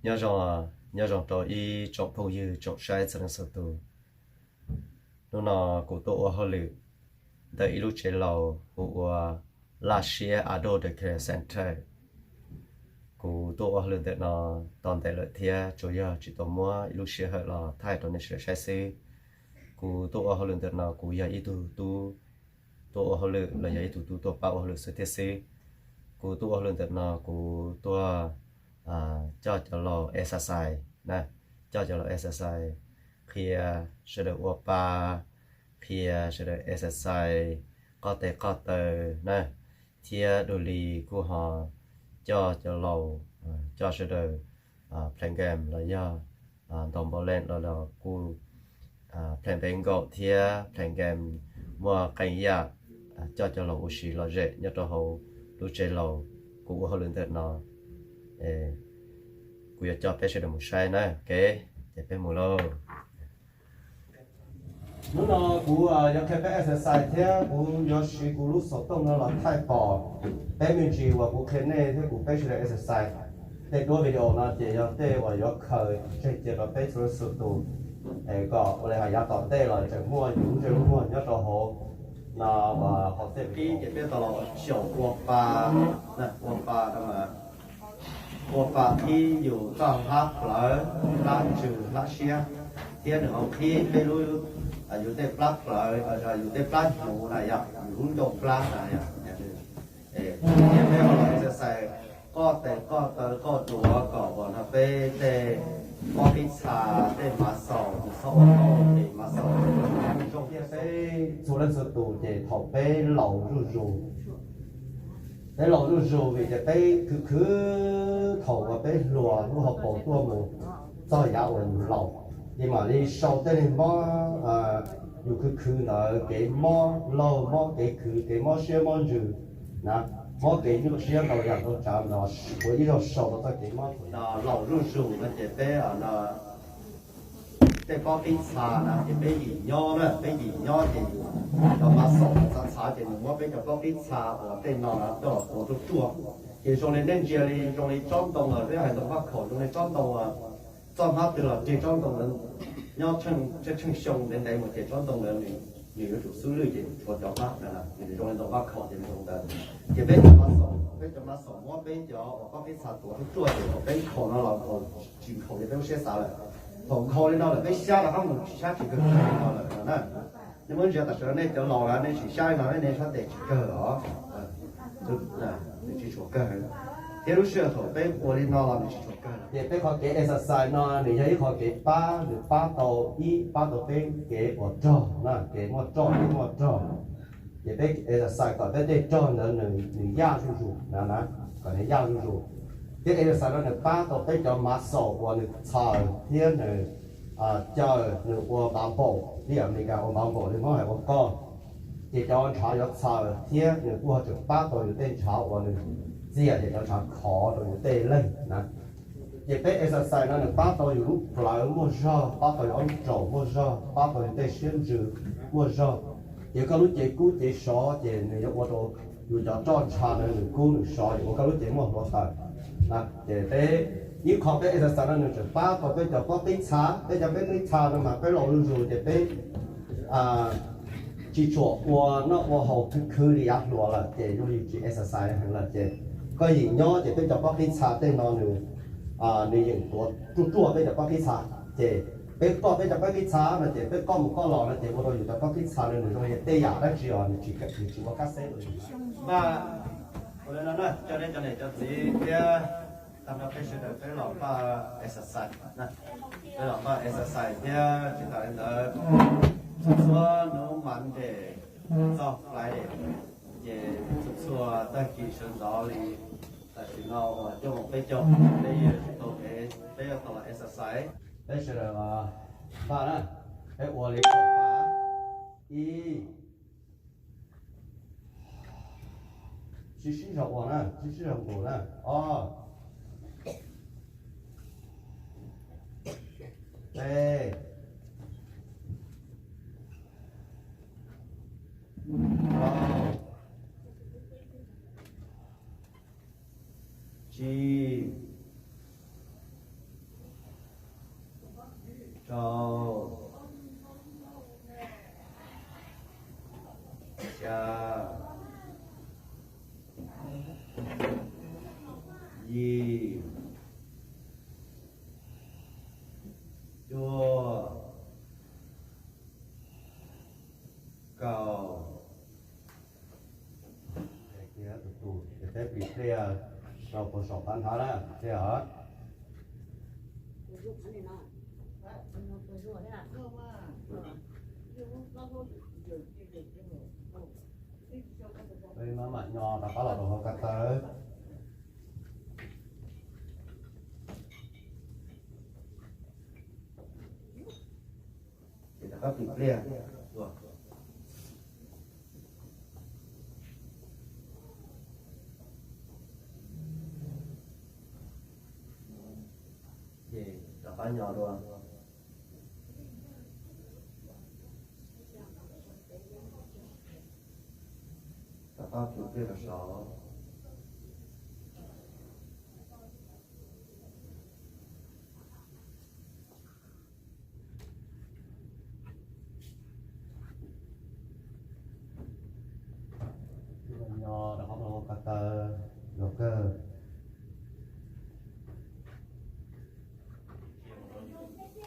Nyob zoo, nyob zoo rau ib tsoom phooj ywg tsoom saib txhua leej txhua tus. Hnub no kuv tuaj ua hauj lwm ntawm ib lub tsev laus hu ua Laj Siab Adult Daycare Center. Kuv tuaj ua hauj lwm ntawm no tau ntev lawm thiab tsuas yog tsis tau muab ib lub sij hawm los thaij rau nej sawv daws saib xwb. Kuv tuaj ua hauj lwm ntawm no kuv yog ib tug tub tuaj ua hauj lwm los yog ib tug tub tuaj pab ua hauj lwm xwb thiab xwb. Kuv tuaj ua hauj lwm ntawm no kuv tuaj coj cov laus exercise na, coj cov laus exercise, qhia sawv daws ua pa, qhia sawv daws exercise qoj tes qoj taw na, thiab dua li kuj ho coj cov laus, coj sawv daws play game los yog ntaus npaum leej los kuj play npe nkaum thiab play game muaj qee yam coj cov laus ua si lom zem nyob rau hauv lub tsev laus kuv ua hauj lwm ntawm no. Kuv yuav coj peb sawv daws mus saib na, ok, ces peb mus lauj. Hnub no kuv yuav qhia peb exercise thiab kuv yuav siv kuv lub xov tooj no los thaij pom peb me ntsis uas kuv qhia nej thiab kuv peb sawv daws exercise. Tej duab video no ces yog tej uas yuav khaws tseg cia rau peb txhua leej txhua tus, es kom ua li hais yav tom ntej los tseem muaj yus lub ntsej lub muag nyob rau hauv no uas qhov tej qib ces peb tau los xyaum ua pa, ua pa no mas ua pa qhib yus txoj hlab plawv, hlab ntsws, hlab siab, thiab nws ho qhib peb lub, yus tej plab plawv, yus tej plab hnyuv na yom, yus lub ncauj plab na yom. Thiab peb ho los exercise qoj tes qoj taw qoj duav kom uas no peb tej pob pib txha, tej mav xaum, yus txhob ua qoj tes mav xaum zoo. Thiab peb txhua leej txhua tus ces thaum peb laus zuj zus, peb laus zuj zus vim tias peb khwv khwv thaum uas peb hluas lub hauv paus tuaj mus txog yav uas yus laus, ces mam li sau tej neeg mob, yus khwv khwv ntawd kev mob laug, mob kev khwv, kev mob siab mob ntsws na, mob kev nyuaj siab ntau yam ntau tsav no, ua ib zaug sau rau txoj kev mob no. Laus zuj zus no ces peb tej pob pib txha na ces peb yim nyob na, peb yim nyob ces yus cov mav xaum txhav txhav ces nws muab peb cov pob pib txha uas tej no na coj los tuav ruaj ruaj. Ces zoo li nej ntsia li zoo li tsob ntoo los peb hais ntoo faj khaum zoo li tsob ntoo, txoj hnab twg los ces tsob ntoo ntawd nyob tsheej xyoo ntev ntev mus ces tsob ntoo ntawd nws yuav tsum xub lwj ces tshuav cov hnab na, nws zoo li ntoo faj khaum ces zoo ntawd. Ces peb cov mav xaum, peb cov mav xaum muab peb cov uas pob pib txha tuav ruaj ruaj ces thaum peb nkhaus no los nkhaus tsis nkhaus ces peb lub siab xav lawm. Thaum nkhaus li no lawm peb xyab rov qab mus tsis xyab tsis kawg li no lawm no na. Nej muab ntsia tam sim no nej cov laus na nej tsis xyab li no nej sab tes tsis kawg os. Nws tsis tshua kawg. Thiab lub sij hawm thaum peb ua li no los nws tsis tshua kawg. Ces peb qhov kev exercise no nws yog ib qhov kev pab, nws pab tau, ib pab tau peb kev ua rog na, kev muaj roj, kev muaj rog. Ces peb exercise kom peb tej rog ntawd nws yaj zuj zus na, kom nws yaj zuj zus. Thiab exercise no nws pab tau peb cov mav xaum uas nws txhaws thiab nws caws, nws ua npav npaum, li Amelikas ua npav npaum, li Hmoob hais ua qoj. Ces cov ntshav yuav txhaws thiab nws kuj ho tseem pab tau yus tej ntshav uas nws txias ces cov ntshav khov rau yus tej leeg na. Ces peb exercise no nws pab tau yus lub plawv muaj zog, pab tau yus ob lub raum muaj zog, pab tau yus tej siab ntsws muaj zog. Ces koj lub cev kub cev sov ces nws yuav ua rau yus cov roj ntsha ntawd nws kub nws sov ces ua koj lub cev muaj hluav taws. Ces peb ib qho peb exercise no nws tseem pab tau peb cov pob qib txha, peb cov pob qib txha no mas peb laus zuj zus ces peb tsis tshua ua noj ua haus khwv khwv li yav hluas lawm ces zoo li tsis exercise heev lawm ces koj yeem nyob ces peb cov pob qib txha tej no nws, nws yeem tuav ruaj ruaj peb cov pob qib txha. Ces peb koj peb cov pob qib txha no ces peb koj mus koj los no ces ua rau yus cov pob qib txha no nws zoo li tej yam dab tsi os nws tsis ua kab xeb rau yus. Ua li no na, cov niam cov txiv thiab tag nrho peb sawv daws peb los npaj exercise, peb los npaj exercise thiab tsis tas li ntawd txhua hnub Monday txog Friday ces txhua txhua tag kis sawv ntxov li tam sim no uas coj peb caug peb yuav tau peb yuav tau los exercise. Peb sawv daws npaj na, peb ua li kaum pas, ib, sib sib zog ua na, sib sib zog nqus na, ob, peb, plaub, tsib, Yim, cuaj, kaum. Tus tus ces peb plis pliaj rau puag saum qab nthab na, plis pliaj os. Peb maj mam nyo rov qab los rau hauv ko taw. Ces rov qab plis pliaj. Ces rov qab nyo dua. Rov qab plis pliaj rau saud. Nyo rov qab los ko taw, los kawg.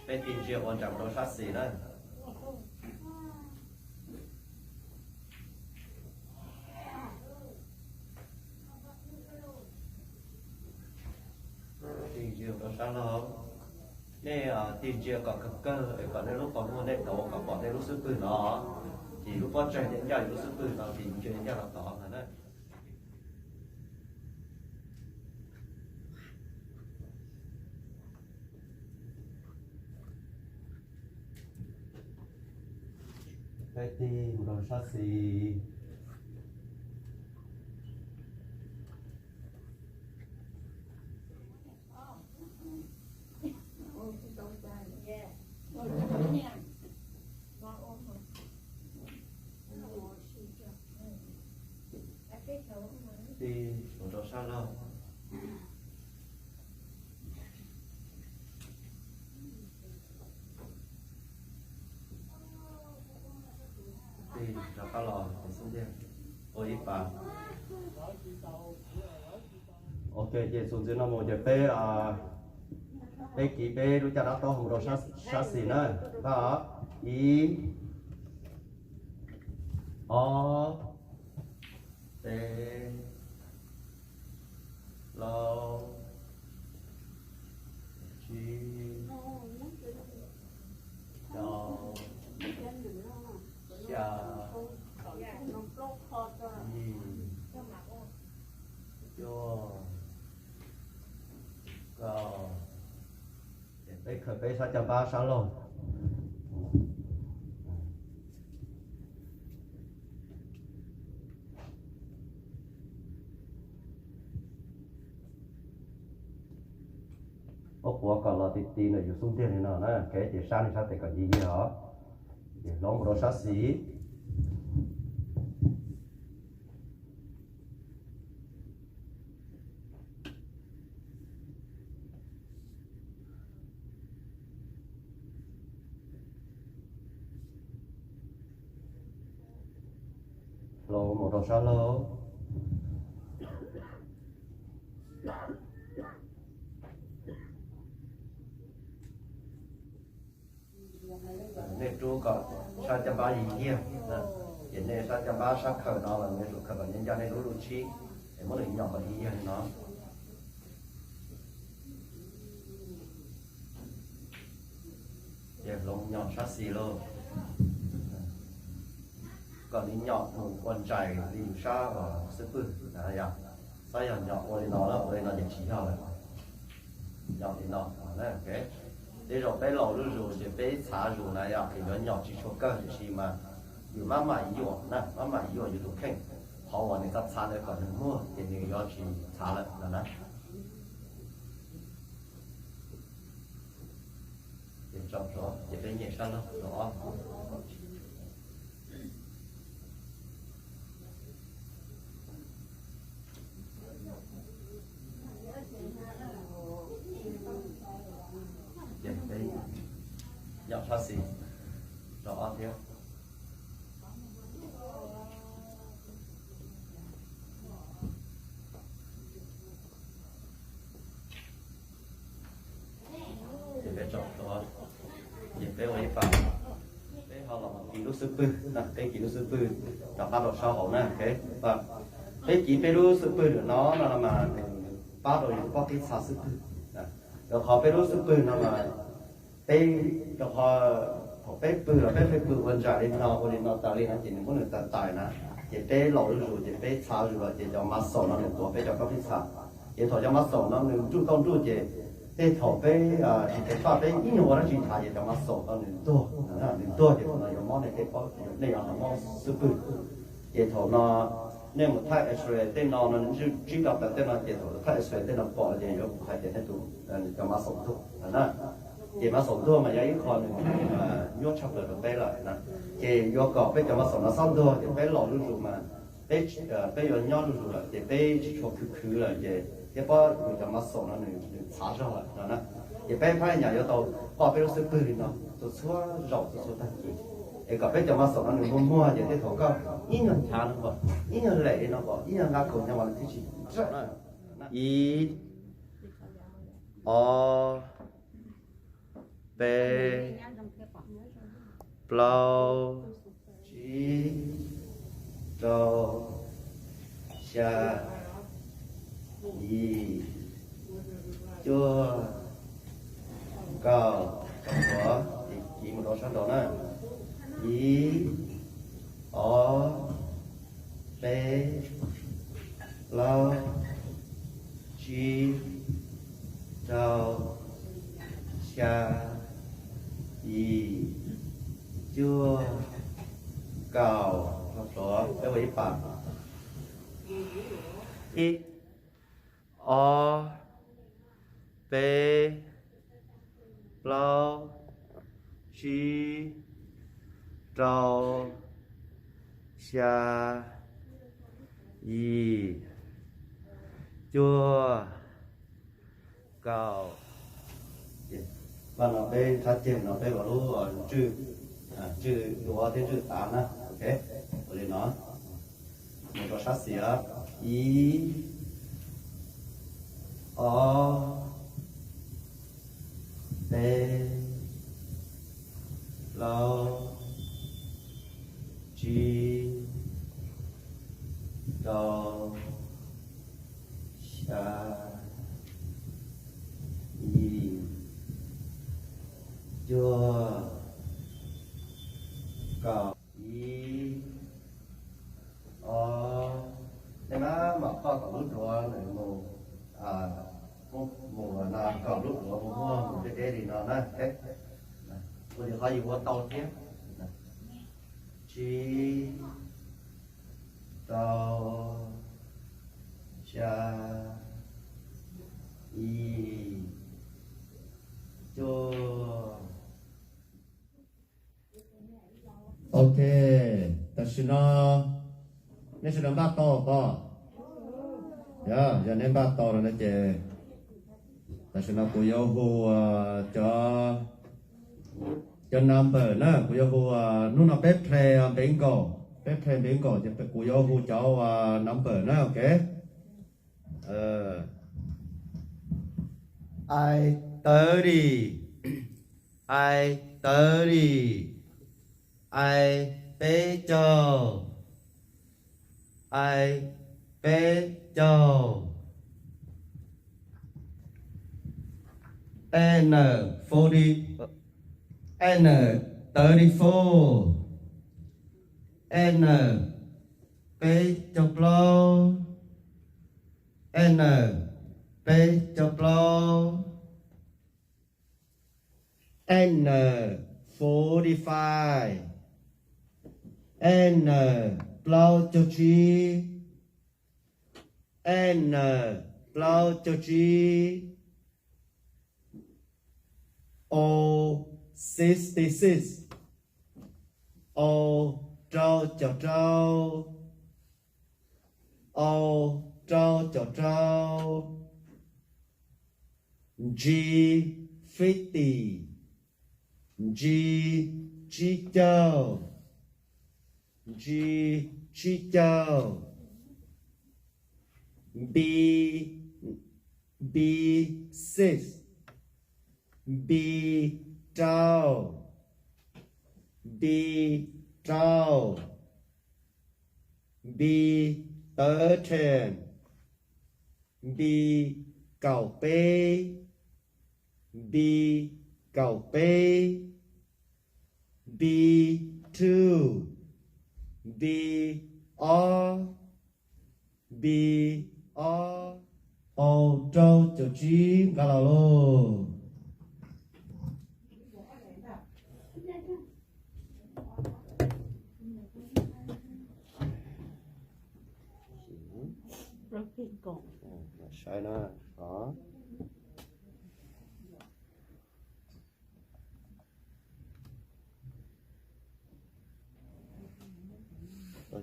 Peb tig ntsia ua nram rau sab xis na. Tig ntsia rau sab laug. Nej tig ntsia kom kawg kawg es kom nej lub qhov muag nej tauv kom pom nej lub xub pwg no. Ces lub pob tsaig nej ncaj lub xub pwg no ces ntsia ncaj los tod no na. Peb tig mus rau sab xis. Tig mus rau sab laug. Tig rov qab los xub ntiag ua ib pas. Ok, ces txuas ntxiv no mus ces peb, peb kiv peb lub caj dab taub hau mus rau sab xis na. Npaj os, ib, ob, peb, plaub, tsib, rau, xya, yim, cuaj, kaum. Peb khaws peb sab caj npab sab laug. Ob quav kom los ti ti ntawm yus xub ntiag li no na, kev ces sab nej sab tes kom yig yig os. Ces hloov mus rau sab xis. Hloov mus rau sab laug. Nej rub kom sab caj npab yig yig, ces nej sab caj npab sab khaws no los nej tsum khaws kom nyob ncaj nej lub lub tshib, es muab nws nyom kom yig yig li no. Ces hloov nyom sab xis lauj, kom nws nyom mus ua ntsais li yus sab xub pwg na yom. Xab yog nyom ua li no, ua li no ces tsis yog lawm. Nyom li no. Tej zaum peb laus lub zus ces peb txhav zus na yom, ces yuav nyom tsis tshua kawg, tiam sis mas yus maj mam yuam na, maj mam yuam yus tus kheej, qhov uas nws txhav txhav ntawd kom nws muag ces nws yuav tsis txhav lawm no na. Ces tsom rov, ces peb nyem sab laug rau ob. Ces peb nyom sab xis rau ob thiab. Ces peb ua ib pab, peb ho los kiv lub xub pwg, peb kiv lub xub pwg rov qab rau sab hauv na. Peb kiv peb lub xub pwg lwm no no mas pab rau yus pob qib txha xub pwg. Rau qhov peb lub xub pwg no mas peb, rau qhov thaum peb pw los peb pheej pw ua ntsaim li no ua li no tas li no ces nws muab nws tawm tawm na, ces peb laus zuj zus ces peb txha zuj zus los ces cov muscle no nws tuav peb cov pob qib txha. Ces thaum cov muscle no nws nruj tau nruj ces tej thaum peb tsis tau faj peb ib nyuag ua dab tsi nthav ces cov muscle no nws tuag, nws tuag ces thaum no yuav mob nej tej pob, nej yuav mob xub pwg. Ces thaum no nej mus thaij X-ray tej no no, ntsib rau plaws tej no ces thaum thaij X-ray tej no pom ces yuav hais tias nej tus, cov muscle tuag na. Ces muscle tuag mas yog ib qho nws nyuaj tshaj plaws rau peb lawm na. Ces yuav kom peb cov muscle no txhob ntuag ces peb laus zuj zus mas peb, peb yuav nyob zuj zus lawm ces peb tsis tshua khwv khwv lawm ces thiab pob nws cov muscle no nws txhav zog lawm no na. Ces peb phab nyam yuav tau poj peb lub xub pwg li no txhua txhua zaus txhua txhua tag kis es kom peb cov muscle no nws muag muag ces tej thaum koj ib nyuag nchav no kom, ib nyuag lem li no kom, ib nyuag nqa kaus nyob mas nws thiaj tsis raug. Ib, ob, peb, plaub, tsib, rau, xya, yim, cuaj, kaum, ces kiv mus rau sab nraud na. Ib, ob, peb, plaub, tsib, rau, xya, yim, cuaj, kaum, rau pluav, peb ua ib pas. Ib, ob, peb, plaub, tsib, rau, xya, yim, cuaj, kaum. Pab no peb thab ceg no peb ua lub ntswj, ntswj duav thiab ntswj tav na. Ok, ua li no, mus rau sab xis, ib, ob, peb, plaub, tsib, rau, xya, yim, cuaj, kaum. Ib, ob, nej mam mam qhoj kom lub duav nws mus, mus no kom lub duav mus muag mus deb deb li no na. Ua li qhov yus ua tau thiab. Tsib, rau, xya, yim, cuaj. Ok, tam sim no nej sawv daws npaj tau pob? Yog, yog nej npaj tau no ces tam sim no kuv yuav hu cov, cov number na, kuv yuav hu, hnub no peb play bingo, peb play bingo ces kuv yuav hu cov number na, ok. I thirty, I thirty, I peb caug, I peb caug, N forty, N thirty four, N peb caug plaub, N peb caug plaub, N forty five, N plaub caug tsib, N plaub caug tsib, O sixty six, O rau caum rau, O rau caum rau, G fifty, G tsib caug, G tsib caug, B, B six, B rau, B, rau. B, thirteen. B, kaum peb. B, kaum peb. B, two. B, ob. B, ob. Pau rau caum tsib nqa los lauj. Saib na, o.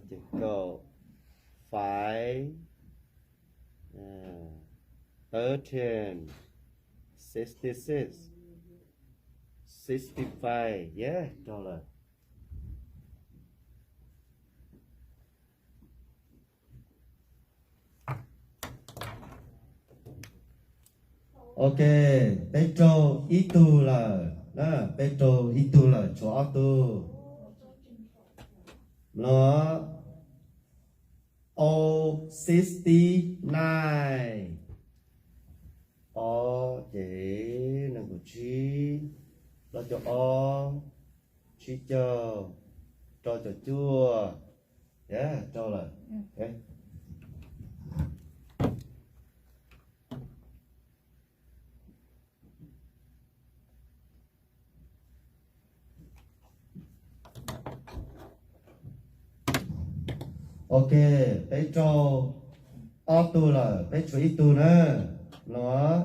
Ces kaum, five, thirteen, sixty six, sixty five, yeah, rau lawm. Ok, peb raug ib tug lawm, peb raug ib tug lawm, tshuav ob tug. Mloog, o, sixty nine. Ob ces nees nkaum tsib, plaub caug ob, tsib caug, rau caum cuaj, rau lawm. Ok, peb raug ob tug lawm, peb tshuav ib tug na. Los,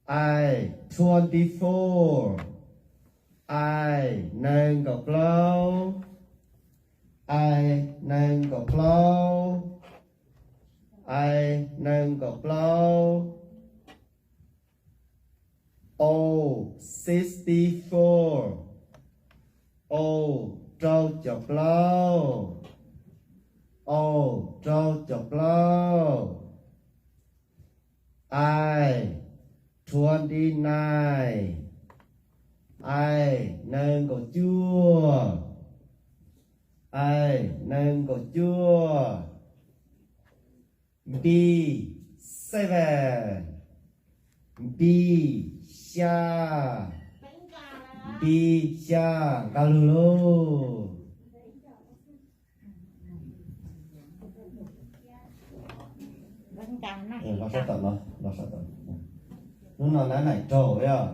I twenty four, I nees nkaum plaub, I nees nkaum plaub, I nees nkaum plaub. O, sixty four. O, rau caum plaub. O, rau caum plaub. I twenty nine. I nees nkaum cuaj. I nees nkaum cuaj. B, seven. B, xya. B, xya, nqa lug lauj. Los sab tom no, los sab tom no. Hnub no nab naim raug yog.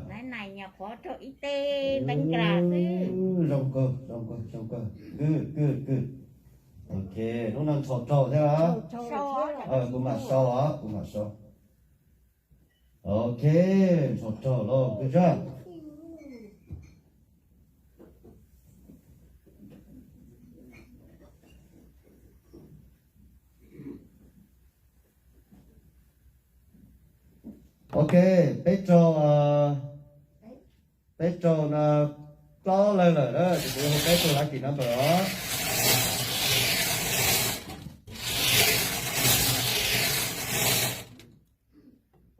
Zoo kawg, zoo kawg, zoo kawg. Good, good, good. Ok, hnub no nrhaus raug thiab los? Kuv mam sau os, kuv mam sau. Ok, nrhaus raug lauj, good job. Ok, peb raug, peb raug plaub leeg lawm na, ces kuv yuav hu peb tug lucky number os.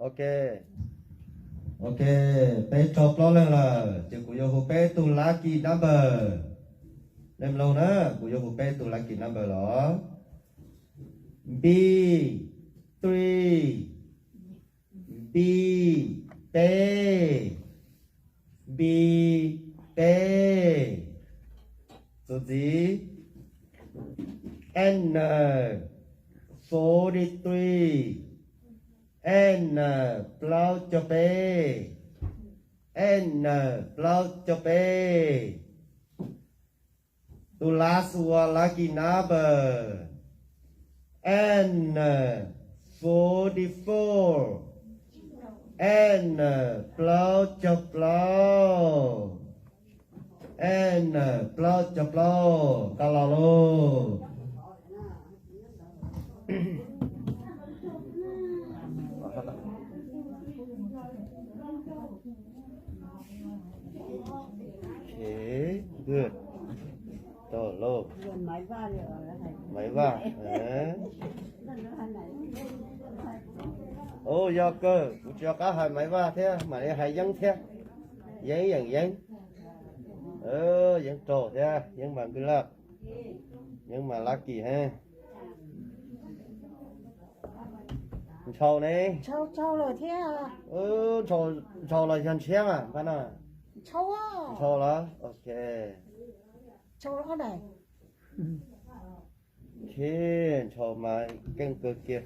Ok, ok, peb raug plaub leeg lawm ces kuv yuav hu peb tug lucky number. Nej mloog na, kuv yuav hu peb tug lucky number los. B, three. B, peb. B, peb. Txuas ntxiv. N, forty three. N, plaub caug peb. N, plaub caug peb. Tus last one lucky number. N, forty four. N, plaub caug plaub. N, plaub caug plaub, nqa los lauj. Good. Tau lauj. Maiv Vaj. Ua yog kawg, kuv tsis nco qab hais Maiv Vaj thiab, mam li hais Yeeb thiab. Yeeb Yeem Yeeb. Yeeb raug thiab, yeeb mas nkws laj, yeeb mas lab kis heev. Ntshaus ne? Ntshaus lawm thiab. Ntshaus los yog ntshiab mas npaj no? Ntshaus los, ok. Ntshaus mas keej kawg kiag.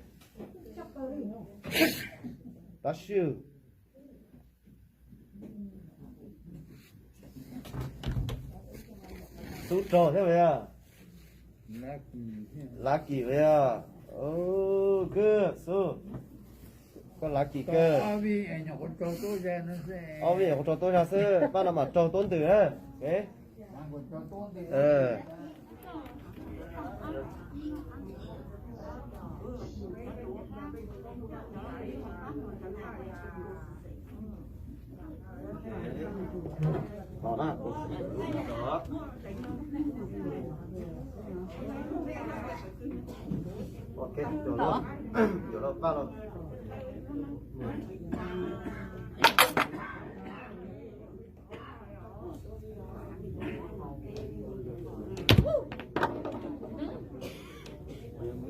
Tab sis xub raug thiab puas yog? Lab kis puas yog? Good, xub. Koj lab kis kawg. Ob vij nyuam qhuav raug tuab zag xwb, paj no mas raug tuab ntws na.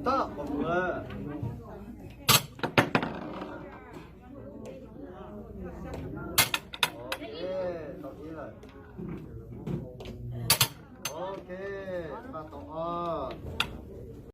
Tab, qhov kuv lawm.